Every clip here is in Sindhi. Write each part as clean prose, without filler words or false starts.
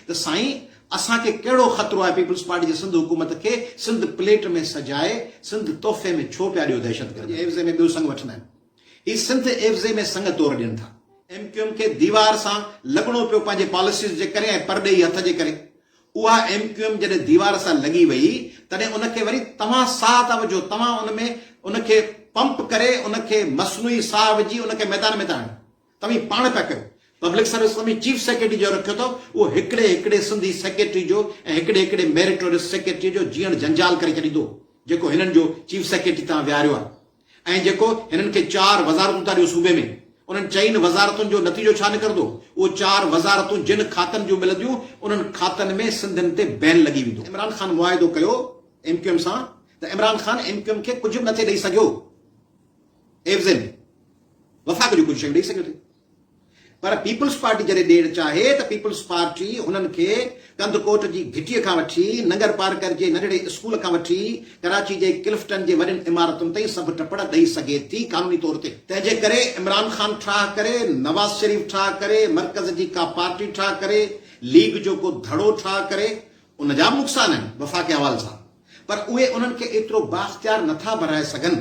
ته سائين اسان کي ڪهڙو خطرو آهي پيپلز پارٽي جي سنڌ حڪومت کي سنڌ پليٽ ۾ سجائي سنڌ تحفي ۾ ڇو پيا ڏيو دهشتگردن جي عيوضي ۾ ٻيو سڱ وٺندا آهن هي سنڌ عيوضي ۾ سڱ طور ڏين ٿا. ايم ڪيو ايم کي ديوار سان لڳڻو پيو پنهنجي پاليسيز جي ڪري ۽ پرڏيهي هٿ جي ڪري. اها ايم ڪيو ايم جڏهن ديوار سان لڳي وئي تڏهن ان کي وري توهان ساهه ٿا وجهو، توهان ان ۾ ان کي پمپ ڪري ان کي مصنوعي ساهه وجهي ان کي ميدان ۾ ٿا آڻيو. توهين پاڻ پيا ڪيو. پبلڪ سروس ڪمي چيف سيڪريٽري جو رکيو اٿو اهو هڪڙي هڪڙي سنڌي سيڪريٽري جو ۽ هڪڙي هڪڙي ميريٽوريس سيڪريٽري جو جيئڻ جنجال ڪري ڇڏيندو جيڪو هنن جو چيف سيڪريٽري توهان ويهاريو آهي. ۽ جيڪو هنن کي چار وزارتون ٿا ڏيو صوبي ۾ انهن چئن وزارتن جو نتيجو ڇا نڪرندو؟ اهو چار وزارتون جن کاتن جون ملنديون انهن کاتن ۾ سنڌين تي بين لڳي ويندو. عمران خان معاهدو ڪيو ايم ڪيو ايم سان ته Imran Khan M Q M کي ڪجهه به نٿي ڏئي سگهيو عيوضي ۾ وفاق جون ڪجهه شيون ڏئي سگهيو ٿي. پر پيپلز پارٽي جڏهن ڏيڻ چاهي ته پيپلز پارٽي هنن کي ڪنڌڪوٽ جي گهٽيء کان وٺي ننگرپارڪر جي ننڍڙي اسڪول کان وٺي ڪراچي جي ڪلفٽن جي وڏين عمارتن تائين سڀ ٽپڙ ڏئي سگهي ٿي قانوني طور تي. تنهن جي ڪري عمران خان ٺاهه ڪري، نواز شريف ٺاهه ڪري، مرڪز جي ڪا پارٽي ٺاهه ڪري، ليگ جو ڪو ڌڙو ٺاهه ڪري، ان جا به نقصان آهن وفاقي حوالي سان پر اهي انهن کي ايترو بااختيار نٿا بنائي سگهن.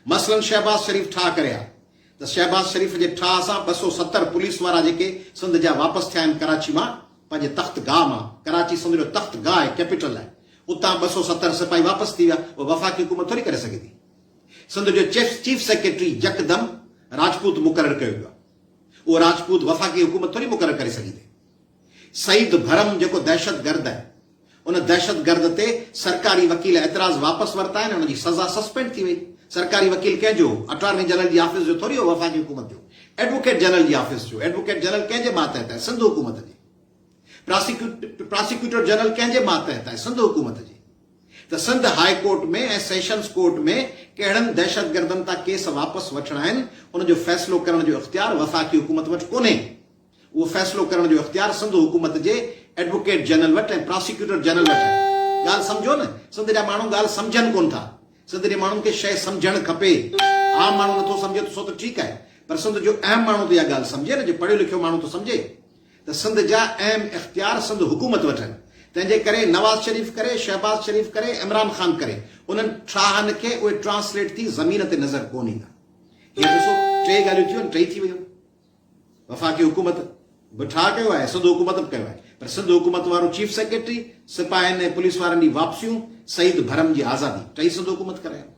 مثلاً شهباز شريف ٺاهه ڪري ها ته شهباز شريف جي ٺاهه سان 270 پوليس وارا جيڪي سنڌ جا واپس ٿيا آهن ڪراچي مان پنهنجي تخت گاهه مان، ڪراچي سنڌ جو تخت گاهه آهي ڪيپيٽل آهي، اتان 270 سپاهي واپس ٿي ويا، اها وفاقي حڪومت ٿوري ڪري سگهي ٿي. سنڌ جو چيف سيڪريٽري يڪدم راجپوت مقرر ڪيو ويو آهي، اهو راجپوت وفاقي حڪومت ٿوري مقرر ڪري سگهي ٿي. سعيد ڀرم جيڪو دهشتگرد آهي، ان دهشتگرد تي سرڪاري وڪيل اعتراض واپس ورتا آهن ۽ ان جي سزا سسپينڊ ٿي وئي. سرڪاري وڪيل ڪنهن جو هو؟ اٽارني جنرل جي آفيس جو ٿوري هو وفاقي حڪومت جو. ايڊووڪيٽ جنرل جي آفيس جو. ايڊووڪيٽ جنرل ڪنهن جي ماتحت آهي؟ سنڌ حڪومت جي. پراسيڪيوٽر جنرل ڪنهن جي ماتحت آهي؟ سنڌ حڪومت جي. ته Sindh high court ۾ ۽ sessions court ۾ ڪهڙن دهشتگردن تان ڪيس واپس وٺڻا آهن، ان جو فيصلو ڪرڻ جو اختيار وفاقي حڪومت وٽ ڪونهي. اهو فيصلو ڪرڻ جو اختيار سنڌ حڪومت جي ايڊووڪيٽ جنرل وٽ ۽ پراسيڪيوٽر جنرل وٽ آهي. ڳالهه سمجهو نه، سنڌ جا ماڻهو ڳالهه سمجهن ڪونه ٿا. سنڌ جي ماڻهن کي شيء سمجهڻ کپي. عام ماڻهو نٿو سمجهي ته سو ته ٺيڪ آهي پر سنڌ جو اهم ماڻهو ته اها ڳالهه سمجهي نه، جي پڙهيو لکيو ماڻهو ٿو سمجهي ته سنڌ جا اهم اختيار سنڌ حڪومت وٽ آهن. تنهن جي ڪري نواز شريف ڪري، شهباز شريف ڪري، عمران خان ڪري، انهن ٺاهن کي اهي ٽرانسليٽ ٿي زمين تي نظر ڪونه ايندا. هينئر ڏسو ٽي ڳالهيون ٿيون آهن، ٽئي ٿي ويون. وفاقي حڪومت به ٺاهه ڪيو آهي، سنڌ حڪومت به ڪيو آهي پر سنڌ حڪومت وارو چيف سيڪريٽري، سپاهين ۽ پوليس وارن جي واپسيون، سعيد ڀرم جي آزادي ٽئي سنڌ حڪومت ڪرايا آهن.